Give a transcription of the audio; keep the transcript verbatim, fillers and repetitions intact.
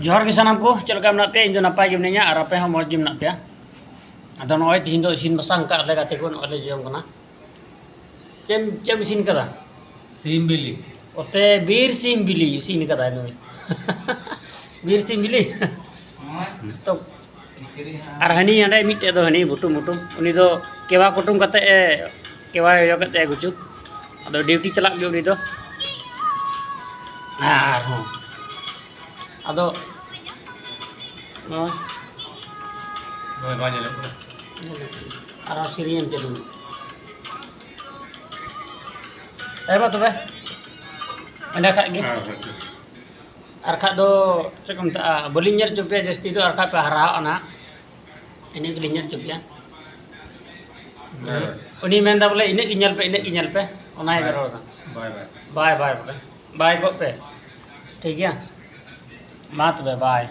ᱡᱚᱦᱟᱨ ᱜᱮ ᱥᱟᱱᱟᱢ ᱠᱚ, ᱪᱮᱫ ᱞᱮᱠᱟ ᱢᱮᱱᱟᱜ ᱯᱮᱭᱟ? ᱤᱧ ᱫᱚ ᱱᱟᱯᱟᱭ ᱜᱮ ᱢᱤᱱᱟᱹᱧᱟ ᱟᱨ ᱟᱯᱮ ᱦᱚᱸ ᱢᱚᱡᱽ ᱜᱮ ᱢᱮᱱᱟᱜ ᱯᱮᱭᱟ᱾ ᱟᱫᱚ ᱱᱚᱜᱼᱚᱭ ᱛᱤᱦᱤᱧ ᱫᱚ ᱤᱥᱤᱱ ᱵᱟᱥᱟᱝ ᱟᱠᱟᱫ ᱞᱮ ᱜᱟᱛᱮ ᱠᱚ, ᱱᱚᱜᱼᱚᱭ ᱞᱮ ᱡᱚᱢ ᱠᱟᱱᱟ᱾ ᱪᱮᱫ ᱮᱢ, ᱪᱮᱫ ᱮᱢ ᱤᱥᱤᱱ ᱠᱟᱫᱟ? ᱥᱤᱢ ᱵᱤᱞᱤ᱾ ᱚᱛᱮ ᱵᱤᱨ ᱥᱤᱢ ᱵᱤᱞᱤ ᱤᱥᱤᱱ ᱠᱟᱫᱟᱭ ᱱᱩᱭ᱾ ᱵᱤᱨ ᱥᱤᱢ ᱵᱤᱞᱤ᱾ ᱛᱚ, ᱟᱨ ᱦᱟᱹᱱᱤ ᱦᱟᱸᱰᱮ ᱢᱤᱫᱴᱮᱡ ᱫᱚ ᱦᱟᱹᱱᱤ ᱵᱩᱴᱩᱢ ᱵᱩᱴᱩᱢ, ᱩᱱᱤ ᱫᱚ ᱠᱮᱣᱟ ᱠᱩᱴᱩᱢ ᱠᱟᱛᱮ ᱮ, ᱠᱮᱣᱟ ᱭᱚᱭᱚ ᱠᱟᱛᱮ ᱮ ᱜᱩᱪᱩ᱾ ᱟᱫᱚ ᱰᱤᱭᱩᱴᱤ ᱪᱟᱞᱟᱜ ᱜᱮ ᱩᱱᱤ ᱫᱚ᱾ ᱟᱨᱦᱚᱸ ᱟᱫᱚ ᱱᱚᱜᱼᱚᱭ ᱱᱚᱜᱼᱚᱭ ᱵᱟᱝ ᱧᱮᱞᱚᱜ ᱠᱟᱱᱟ᱾ ᱟᱨᱦᱚᱸ ᱥᱤᱨᱤᱭᱟᱢ ᱪᱟᱹᱞᱩ᱾ ᱦᱮᱸ ᱢᱟ ᱛᱚᱵᱮ, ᱮᱸᱰᱮ ᱠᱷᱟᱡ ᱜᱮ᱾ ᱦᱮᱸ, ᱦᱮᱸ, ᱴᱷᱤᱠ᱾ ᱟᱨ ᱠᱷᱟᱡ ᱫᱚ ᱪᱮᱫ ᱠᱚ ᱢᱮᱛᱟᱜᱼᱟ, ᱵᱟᱹᱞᱤᱧ ᱧᱮᱞ ᱦᱚᱪᱚ ᱯᱮᱭᱟ ᱡᱟᱹᱥᱛᱤ ᱫᱚ, ᱟᱨ ᱠᱷᱟᱡ ᱯᱮ ᱦᱟᱨᱟᱣᱜᱼᱟ ᱱᱟᱦᱟᱜ᱾ ᱤᱱᱟᱹᱜ ᱜᱮᱞᱤᱧ ᱧᱮᱞ ᱦᱚᱪᱚ ᱯᱮᱭᱟ᱾ ᱦᱮᱸ᱾ ᱩᱱᱤ ᱢᱮᱱᱫᱟ ᱵᱚᱞᱮ, "ᱤᱱᱟᱹᱜ ᱜᱮ ᱧᱮᱞ ᱯᱮ, ᱤᱱᱟᱹᱜ ᱜᱮ ᱧᱮᱞ ᱯᱮ", ᱚᱱᱟ ᱜᱮ ᱵᱟᱭ᱾ ᱨᱚᱲ ᱮᱫᱟ᱾ ᱵᱟᱭ, ᱵᱟᱭ᱾ ᱵᱟᱭ, ᱵᱟᱭ ᱵᱚᱞᱮ, ᱵᱟᱭ ᱜᱚᱜ ᱯᱮ᱾ ᱴᱷᱤᱠ ᱜᱮᱭᱟ, ᱢᱟ ᱛᱚᱵᱮ, ᱵᱟᱭ᱾